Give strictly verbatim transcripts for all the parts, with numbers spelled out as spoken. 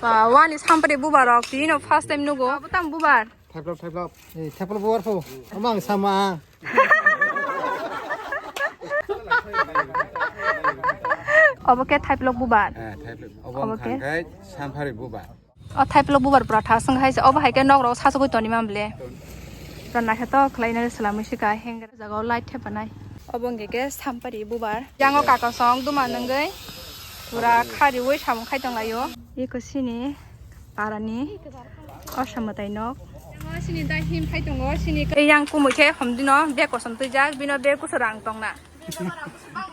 Ba, wani sampari bubar rok, tini no first time nugo. Abo tamo bubar? Thaiplok, thaiplok. Eh, thaiplok bubar pho. Omo ang sama. Obo khe thaiplok bubar. Eh, thaiplok. Obo Obo khe? Wngkha khe sampari bubar. O thaiplok bubar pura thasung hai se. Obo hai khe nok rok sasugui toni mam ble. Pura naikhe to khlai nai swlamwi sika hengre jaga o light thepanai. Obo hwnkhe khe sampari bubar. Yango kaka song duma nungui pura khariui samung khai tong laio. Eko sini parani osa mwtai nok. Sini dai him khai tongo, sini yang kumui khe homdino bag kosom twijak, bino bag kusu rang tongna.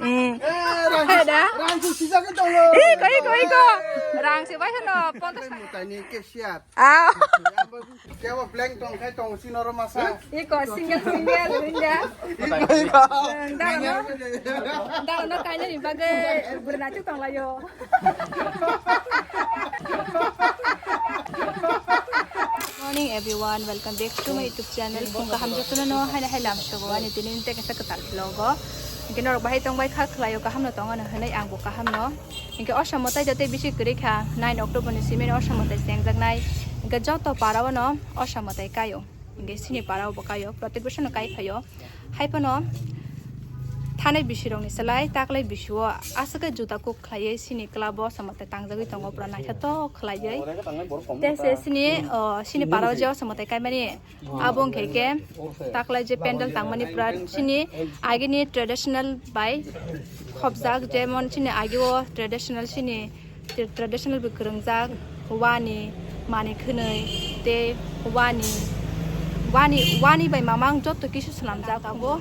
Eh. Eh, rang, Hai da? Rang se sijak tongo. Iko, iko, iko. Rang se bai hano, pontos. Mutani cashier. Ah. Kebo blank tong khai tong sino ro masa. Iko single single rinja. Iko, iko. Dalo no. Dalo no kaina ni bagai berna chu tong layo. Morning everyone, welcome back to my YouTube channel. Phung kaham jotono no haina hai lam sogo ani tini inte kesa kwtal vlog o. Hingke norok bahai tong bai kha khlaio kaham no tong ano hinui ang bo kaham no. Hingke osa mwtai joto bisi kwrwi kha nine October ni simi osa mwtai chengjaknai. Hingke joto para o no osa mwtai kaio. Hingke sini para o bo kaio, protek bwsano kai phaio. Hai phano thanai bisi rokni slai taklai bisi o aswk khe juda kuk khlaiwi sini club o samate tangjagwi tongo, pura naithotok khlaiwi. Tei se sini, o, sini para o je o samate kaimani abo wngkhe khe taklai je pandal tangmani pura sini agini traditional bai khopjak, jemon sini agi o traditional sini Traditional bo kwrwngjak, wani manwi khwnwi tei wani, wani, wani bai mamang joto kisu swnamjak abo.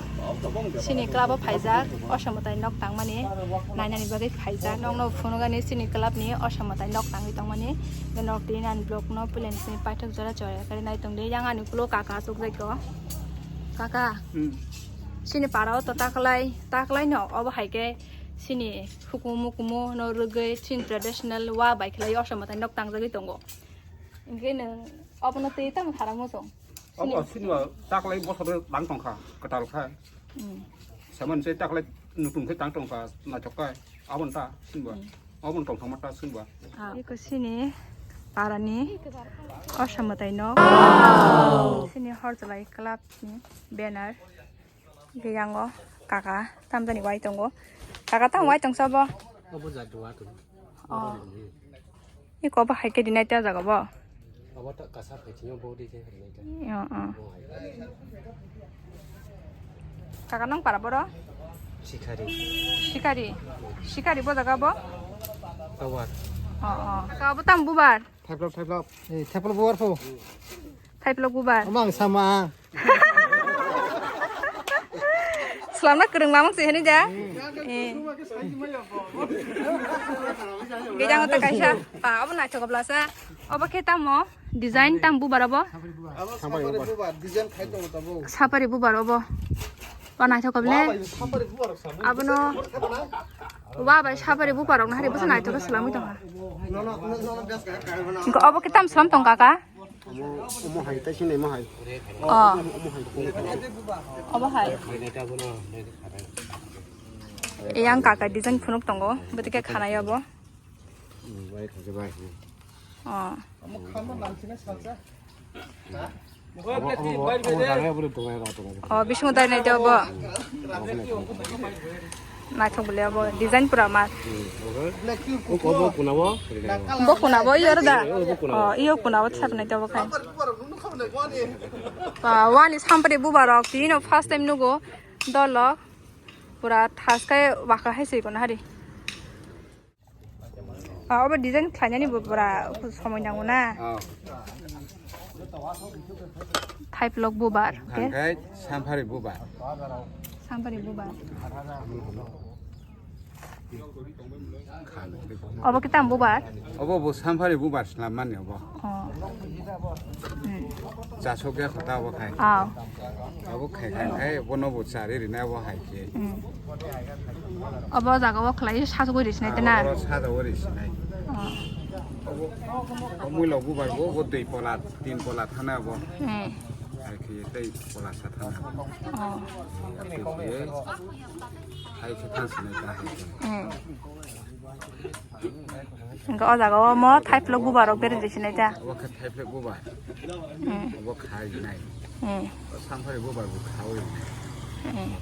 Chini club o phaijak, osa mwtai nok tangmani nainani bagwi phaijak. Nokno phunukani chini club ni osa mwtai nok tangwi tongmani. Nok tini ani vlog no puila ni simi paithak jora chaya khe nai tongdi. Yang ani ulo kaka achukjak o. Kaka, Hmm. Chini para o to taklai, taklai no obo hai khe chini hukumu mukumu no rwgwi chini traditional wa bai khlai osa mwtai nok tangjagwi tongo. Hingke nwng obono twi tamo khara muchung? Obo chini sinba taklai bosor tang tongkha, kwtal kha. Hmm. Saman se taklai nutung khe tang tongkha, naithok kha. Aboni ta sinba. Hmm. Aboni tongthokma ta sinba. Ah. Iko sini parani osa mwtai nok. Wow. Sini Horjolai club ni banner. Hingke yango kaka tamjani wai tongo. Kaka tamo wai tongsa bo? Obo jat dua tu. Oh. Iko bo hai khe dinai ta jaga bo? Obo ta kasa phaitino bo di khe rinai ta. Yo, oh. Bo hai. Kaka nong para boro? Sikhari. Sikhari. Sikhari bo jaga bo? Tower. Oh, oh. Kaka bo tam bubar? Thaiplok, thaiplok. Eh, thaiplok bubar pho. Thaiplok bubar. Omo ang sama. Slamna kwrwng mamang se hini ja. Eh. Gejang ta kaisa. Pa, obo naithok blasa. Obo khe tamo? Design tam bubar obo? Abo sapari bubar, design khai tongo tabuk. Sapari bubar obo. Ba naithok ble. Wa bai sapari bubar rok sa. Abono wa bai sapari bubar rok nahari bwsa naithok swlamwi tongkha. No, no, no, no, best ka, ka, no. Hingke obo khe tam swlam tongkha ka? Omo, omo hai, tai sini omo hai. Oh. Omo hai. Obo hai. Yang kaka design phunuk tongo, bwtwi khe khanai obo. Hmm, bai kha khe bai. Oh. Omo, omo, omo, omo dagwi obo tongo, obo tongo. Oh, bisingo dai nai de obo. Naithok bole obo design pura ma. Hmm, obo. Obo, obo kuna bo. Bo kuna bo iyo da. Obo kuna bo. Oh, iyo kuna bo thap nai de obo khai. Ba, wani sampari bubar rok tini no first time nugo. Dol rok pura thas khai waka hai se kono hari. Ah, obo design khlainani bo pura somoi nango na. Oh. Thaiplok bubar, okay? Hangkai samphari bubar. Samphari bubar. Obo kitam bubar? Obo bo samphari bubar slam mani obo. Oh. Hmm. Jasok ya khota obo khai. Oh. Abo khai khai khai, bono bo chari rina bo hai khe. Hmm. Obo jaga o khlai sajagwi risinai tena? Abo sajagwi risinai. Oh. Obo, o muilo bubar bo, bo dui pola, tin pola thana bo. Hmm. Hai khe tei pola sa thana. Oh. Hai khe, hai khe thansinai ta hai khe. Hmm. Hwnkhe o jaga o omo thaiplok bubar rok berwi sinai ta. Obo khe thaiplok bubar. Hmm. Obo khai nai. Hmm. Samphari bubar bo khawi nai. Hmm.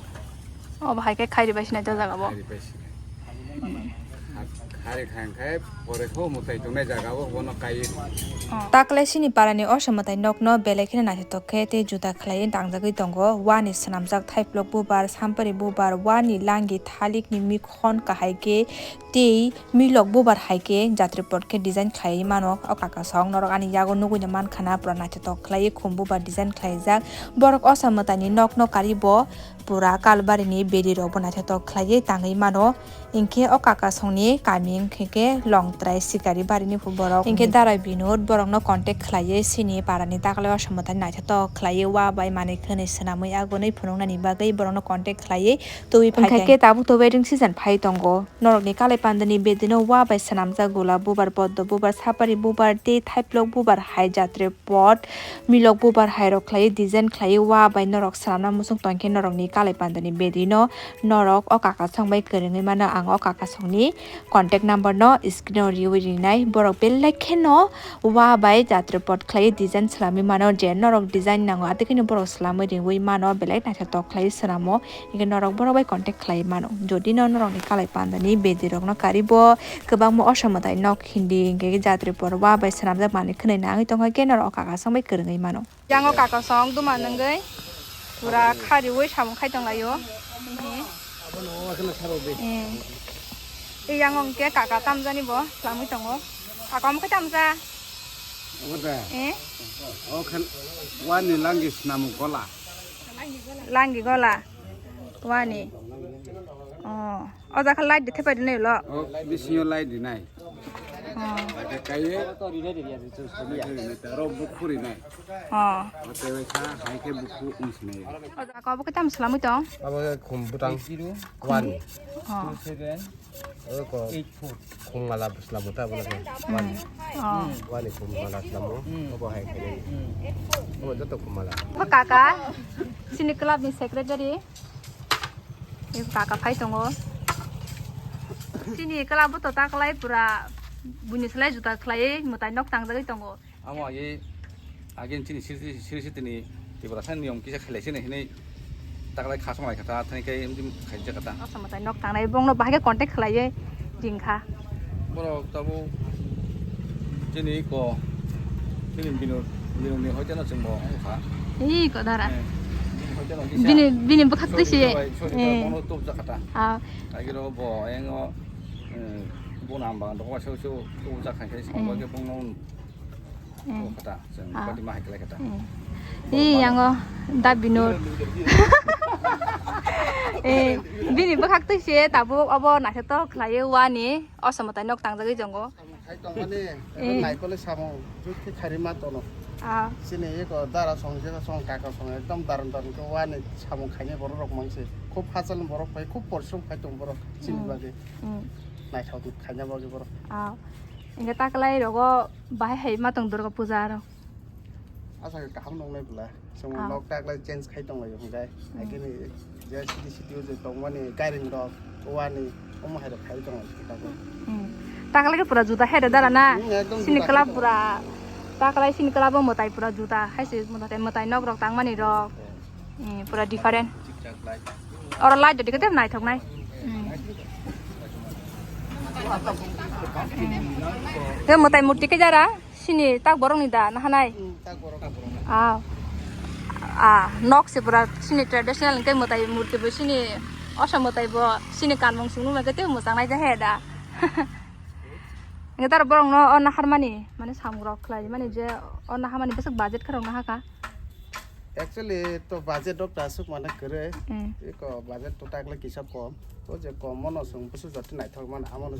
Obo hai khe khairi bai sinai ta jaga bo. Khairi bai sinai. Khairi khai khai pore kho mwtai tongnai jaga o bono kai. Oh. Taklai sini parani osa mwtai nokno belai kheno naithotok khe tei juda khlaiwi tangjagwi tongo. Wani swnamjak thaiplok bubar, samphari bubar, wani langi thalikni mikhon kahai khe tei milok bubar hai khe jatri pot khe design khlaiwi mano. O kaka song norok ani yago nugui no mankha na, pura naithotok khlaiwi khum bubar design khlaijak. Borok osa mwtaini nokno karibo pura kalbarini bedi rokbo naithotok khlaiwi tangwi mano. Hinkhe o kaka songni kami hinkhe khe Longtrai Sikari barini phu borok. Hinkhe Darai Binod borokno contact khlaiwi sini parani taklai osa mwtaini naithotok khlaiwi wa bai manwi khwnwi swnamwi agonwi phunuknani bagwi borokno contact khlaiwi tubui phai khe tabuk to wedding season phai tongo. Norokni kalai pandani bedino wa bai swnamjak gulab bubar, poddo bubar, sapari bubar tei thaiplok bubar hai jatre pot milok bubar hai rok khlaiwi design khlaiwi wa bai norok swnamna muchung tongkhe norokni kalai pandani bedino norok o kaka song bai kwrwngwi mano. Ang o kaka songni contact number no screen o riwi rinai. Borok belai kheno wa bai jatre pot khlaiwi design swlamwi mano, je norok design nango atwi kheno borok swlamwi riwi mano, belai naithotok khlaiwi swnamo. Hinkhe norok borok bai contact khlai mano. Jodi no norokni kalai pandani bedi rokno karibo kwbangma osa mwtai nok hindi hinkhe jatri por wa bai swnamjak manwi khwnwi nangwi tongkha khe norok o kaka song bai kwrwngwi mano. Yango kaka song duma nungwi pura khariwi samung khai tonglaio. Hihi. Eh. Tei yango hinkhe kaka tamjani bo swlamwi tongo. Kaka omo khe tamja? Omo da? Eh? O khe wani langi swnamung gola. Langi gola. Wani. Oh. O jakha light de thepai dinai ulo. O bisingo light dinai. Oh. Ake kaiye. Ro bukhu rinai. Oh. O tewe kha hai khe bukhu umsinai. O jakha obo khe tamo swlamwi tong? Abo khum bwtang. Wani. Oh. Eko khum mala swlamo ta bola khe. Wani. Oh. Wani khum mala swlamo. Obo hai khe. Obo joto khum mala. Bo kaka, sini club ni secretary. Eko kaka phai tongo. Sini club bo to ta kwlai pura buini slai juta khlaiwi mwtai nok tangjagwi tongo. Amo age, age chini siri siri siri tini Tiprasa niyom kisa khlai sini hinui taklai khasong lai kata, thani kai mdi khaija kata. Asa mwtai nok tangnai bongno bahai khe contact khlaiwi ringkha. Borok tabuk chini ko, chini binu, binu ni hoite no chwngbo wngkha. Ih, ko dara. Eh, bini hoite no kisa. Bini, bini bwkhak twi si. Sori bai, sori bai, eh, bono tubja kata. Ah. Agiro bo, engo, eh, bo nang bang, dok ba so so tubja khai khai, eh, song ba khe bongno. Eh. Oh, kata, chwng, ah, party ma hai khlai kata. Eh. Ih, yango da Binod. Eh, bini bwkhak twi se tabuk obo naithotok khlaiwi wani, oso mwtai nok tangjagwi tongo. Khai tongmani, eh, naikole samung, jukti khairi ma tono. Ah. Chini eko dara song, jera song, kaka song, ekdom daron daron khe wani samung khainai borok rok mangse. Khub hachal borok bai, khub porishrom khai tong borok, chini, hmm, bagwi. Hmm. Naithok khaina bagwi borok. Ah. Hinkhe taklai rogo bahai hai ma tong Durga puja aro. Asa khe kaham nongnai bwla. Chwng, ah, nok taklai change khai tonglaio hwnkhe. Hmm. Agini je city city o je tongmani gairing rok, wani, omo hai rok khai tonglai khe tabuk. Hmm. Taklai khe pura juda hai da dara na? Hmm, ekdom sini juda club khai tongo. Pura, taklai sini club o mwtai pura juda hai se mwtai, mwtai nok rok tangmani rok. Hmm. Eh, pura different. Chikchak light. Oro light dikhe tei naithok nai. Hmm. Hmm. Tei mwtai murti khe jara sini tak borok ni da nahanai. Hmm, tak borok. Ah. Ah, nok se pura sini traditional hwnkhe mwtai murti bo sini oso mwtai bo sini kanmung sungnu hwnkhe tei mwchang nai ja he da. Hwnkhe taro borok no o naharmani mane samung rok khlai mani je o naharmani bwswk budget khe rok nahakha. Actually to budget rok ta aswk mane kwrwi. Hmm. Eko budget to takle kisa kom. To je kom mono chwng bwswk joto naithok mano, amono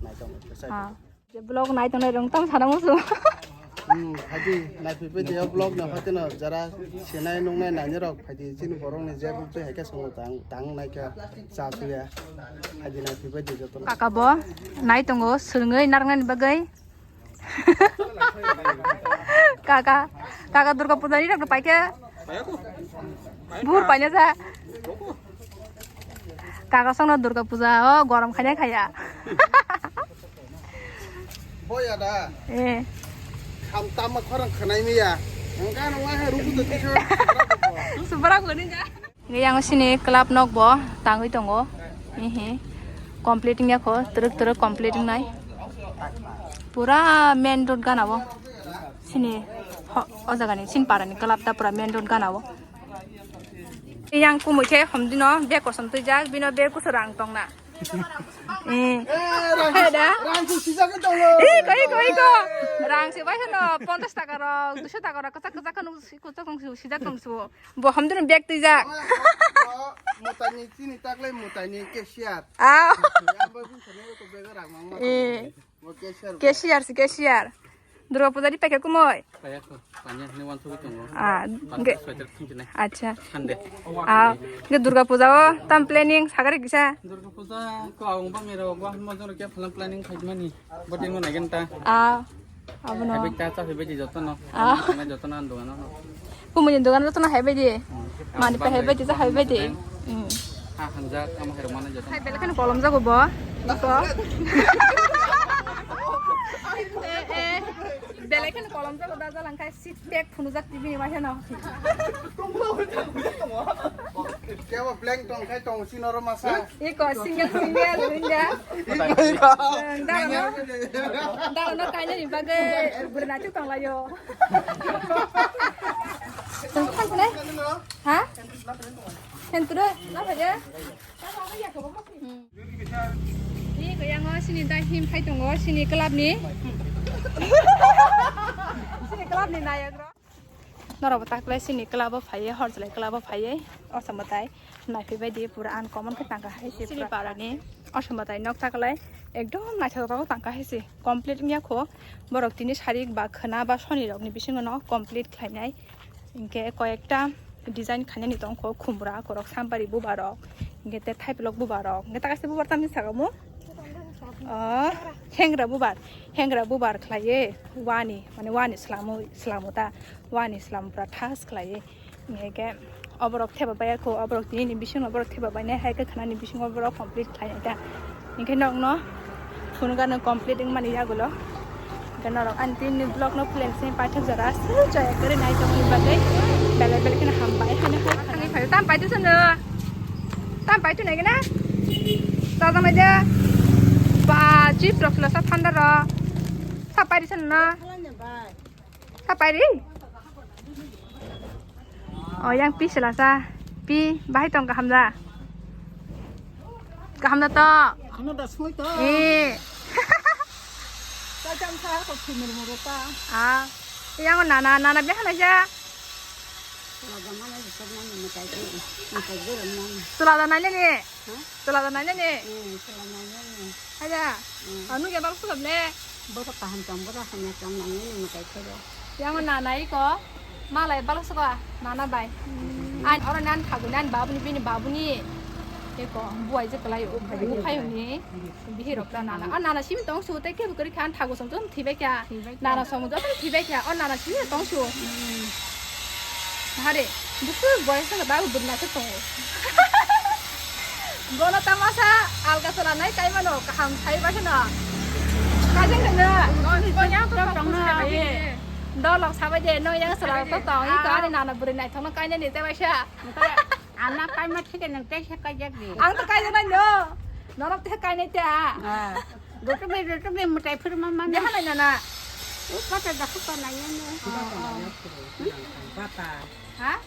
naithok mano. Ah. Je vlog nai tongnai rok tamo sana musu. Hmm, phaidi naiphai bai de vlog no phaidi no jara sinai nungnai naini rok phaidi chini borok ni je rok tei hai khe songo tang, tang nai khe cha phiya. Phaidi naiphai bai de joto no. Kaka bo nai tongo swrwngwi narwknani bagwi. Kaka, kaka Durga puja ni rok paikhe. Bur paina sa. Kaka songno Durga puja o gorom khaina khaya. Boya da. Eh. Kham tama khorang khanai miya. Engka nang wahai ruku to tiso. Subara ko ni ja. Nge yang sini club nok bo tangwi tongo. Hihi. Completing ya ko, teruk teruk completing nai. Pura main road gana bo. Sini ho-, o jaga ni, sini para ni club ta pura main road gana bo. Yang kumui khe homdino bag kosom twijak, bino bag kusu rang tongna. Eh. Eh, rang, Hai da? Rang si sijak tongo. Iko, iko, iko. Rang si bai hono ponchash taka rok, duiso taka rok, kwchak kwchak kheno si-, kwchak tong si, sijak tong si bo. Bo homdino bag twijak. Mutani chini taklai mutani cashier. Ah. Yang bo sini ko bag rang mang. Eh. Cashier si cashier. Durga puja di paikha kumui? Paikha, tanya hwnwi uansugwi tongo. Ah, Paanch ge-, soi tarik thang chinai. Acha. Sunday. Ah, ge Durga puja o tam planning sagari kisa? Durga puja ko awang bang ero go hwnma jora kya phalang planning khaimani. Boting mo nagen ta. Ah, abono. Habita cha habita jotono. Ah. Jotono ando ano. Kumui ni dogan jotono hai bai di. Hmm. Mani pa hai bai di, cha hai bai di. Hmm. Ha hangjak, ama hai rok mano jotono. Hai belai kheno kolom jago bo. Iko. Eh, eh. Belai kheno kolom jago da jalang khai six pack phunu jak T V ni waisa no. Kebo blank tong khai tong si noro masa. Iko single single ringa. Iko. Dalo no. Dalo no kainani bagwi bwrwina chuk tong laio. Thank you. Ha? Hentro, na phaja. Ni goyango sini dai him phai tongo, sini club ni. Sini club ni nayok rok. Norok bo taklai sini club o phaiye, horjalai club o phaiye, o sambatai. Naiphi bai di pura uncommon khe tangka hai se sini pura. Para ni o sambatai nok taklai ekdom naithotok tangka hai se complete wngya kho. Borok tini sarik ba khwna ba soni rok ni bisingo no complete khlainai. Hinkhe koyekta design khainani tongkho, khumra, korok, sampari bubarok, hinkhe tei thaipilok bubarok, hinkhe ta kaisa bubar tamni saka mo? Ah, hengra bubar, hengra bubar khlaiye, wani, mane wani slamo, slamo ta, wani slamo pura thas khlaiye. Hinkhe oborok theba baiya kho, oborok tini ni bisingo oborok theba bainai hai khe khwnani bisingo oborok complete khlainai ta. Hinkhe nokno phunukano complete wngmani yagulo. Hinkhe norok ani tini vlog no plan se paithak jora se chaya kari nai tongni bagwi belai belai kheno hambai hano hai. Thangwi phaio tam paitu sano. Tam paitu nai gana. Tada mai de. Ba, chip rok phila sa thanda ro. Sa pairi sano na. Sa pairi? Oh, yang pi sila sa. Pi, bahai tong kaham da? Kaham da to? Kaham da soi to. Eh. Sa jam sa ko thumur muru ta. Ah. Yang nana, nana be hana ja. Sula da mana jisok nani makai ko. Makai ko nani. Sula da nai le ni. Sula da nai nani? Hmm, sula nai nani. Haja. Hmm. Anu ya bal sugam le. Bosa kaham tong, bosa hamya tong nai nani makai khoro. Yang nana iko. Malai bal suga nana bai. Hmm. An oro nan thagu nan babuni bini babuni. Iko buai je kalai o phai ni. Bihi rok ta nana. Ah, nana simi tong su te ke bukari khan thagu song tong thibai kya. Thibai kya. Nana song tong thibai kya. Oh, nana simi tong su. Hmm. Hare, buku boy sa ba bu na to. Bono tamasa alga sala nai kai mano kaham sai ba kheno. Kajang kheno. Ko yang to tong na. Dolok sabai de no yang sala to tong. Iko ani nana buri nai thong no kai nani te bai sa. Ana kai ma thike nang te se kai jak de. Ang to kai nai no. Norok te kai nai te. Ah. Roto be, roto be, mutai phuru ma ma. Dia halai nana. O pata da ko pa na ya ne. Bata. Ha?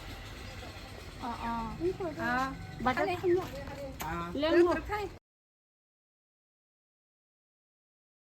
Oh, oh. Ah. Bata. Lemu.